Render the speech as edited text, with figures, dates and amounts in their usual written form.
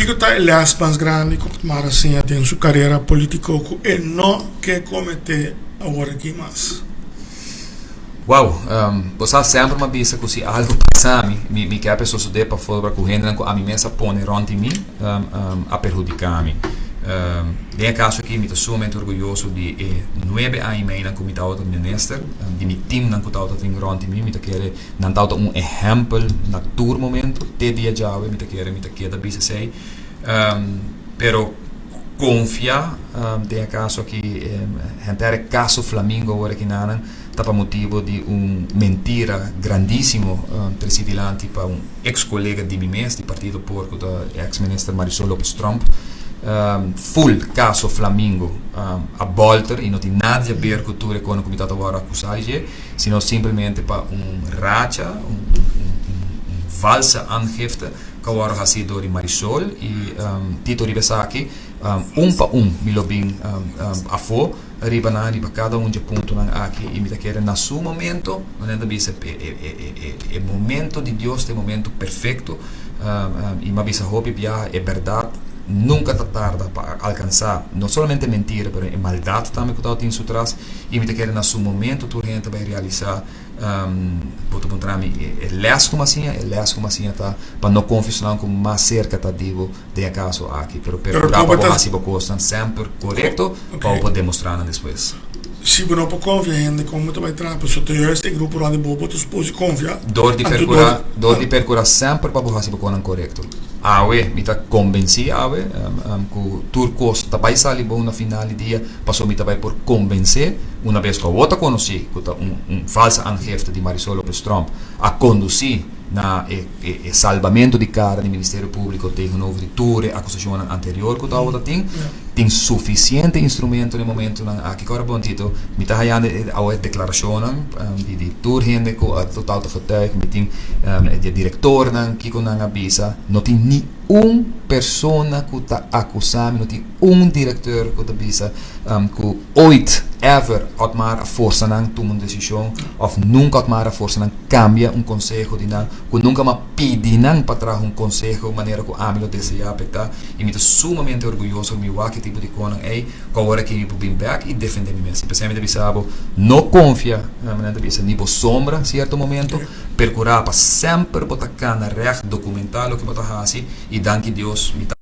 Kiko ta e lès mas grandi ku Otmar a siña den su karera polítiko ku e no ke kometé awor aki mas? Wow, bo sa semper mi a bisa ku si algu pasa mi, mi ke a sosodé pasobra ku hendenan ku ami mes a pone rònt di mi a perhudiká mi. Den e kaso aki mi ta sumamente orguyoso di e nuebe aña i meinan ku mi tabata minister, di mi timnan ku tabata tin rònt di mi. Mi ta kere nan tabata un ehèmpel na tur momento, te dia djawe mi ta kere mi ta keda bisa esei. Pero konfia den e kaso aki, henter e kaso Flamingo awor aki nanan ta pa motibo di un mentira grandisimo tresi dilanti pa un ex kolega di mi mes di partido por ku ta ex minister Marisol Lopez Tromp. Full kaso Flamingo a bolter i no tin nada di haber ku tur e kono ku mi tabata wòrdu akusá di dje, sino simplemente pa un racha, un valse aangifte ku a wòrdu hasi dor di Marisol i Tito riba esaki un pa un mi lo bin afó riba nan, riba kada un dje puntonan aki i mi ta kere na su momento, nan ta bisa e momento di Dios ta e momento perfecto i mi a bisa hopi biaha e berdad nunca ta tarda pa alcansa no solamente mentira pero e maldad tambe ku tabatin su tras i mi ta kere na su momento tur hende ta bai realisa. Bo ta puntra mi e les ku mi a siña? E les ku mi a siña ta pa no konfia esnan ku mas serka ta di bo den e kaso aki, pero perkurá pa bo hasi bo kosnan semper korekto pa bo por demostrá nan despues. Si bo no por konfia hende, kon bo ta bai traha? Pasobra ta juist e grupo rònt di bo bo ta supos di konfia. Dor di perkurá, dor di perkurá semper pa bo hasi bo kosnan korekto. Awe, mi ta konbensí awe ku tur kos ta bai sali bon na final di dia. Pasobra mi ta bai por konbensé, una bes ku awor ta konosí ku ta un un falsa aangifte di Marisol Lopez Tromp a kondusí na e e salbamentu di kara di Ministerio Públiko tegenover di tur e akusashonnan anterior ku tabata tin, tin sufisiente instrumento na e momentunan aki. Kòrda bon Tito, mi ta hayando e awor e deklarashonnan di di tur hende ku a total ta getuig, mi tin e direktornan kiko nan a bisa, no tin ni un persona ku ta akusá mi, no tin un directeur cu ta bisa cu ooit, ever, Otmar a forsa nan tuma un decision of nunca Otmar a forsa nan cambia un conseho di nan, cu nunca m'a pidi nan pa traha un conseho manera cu ami lo desea p'e ta y mi ta sumamente orguyoso mi wak e tipo di conan ey cu awor aki mi por bin bek y defende mi mes. Y p'esey mi ta bisa bo no confia, manera ta bisa, ni bo sombra cierto momento, percura pa semper bo ta cana recht, documenta loke bo ta haci y danki Dios mi ta.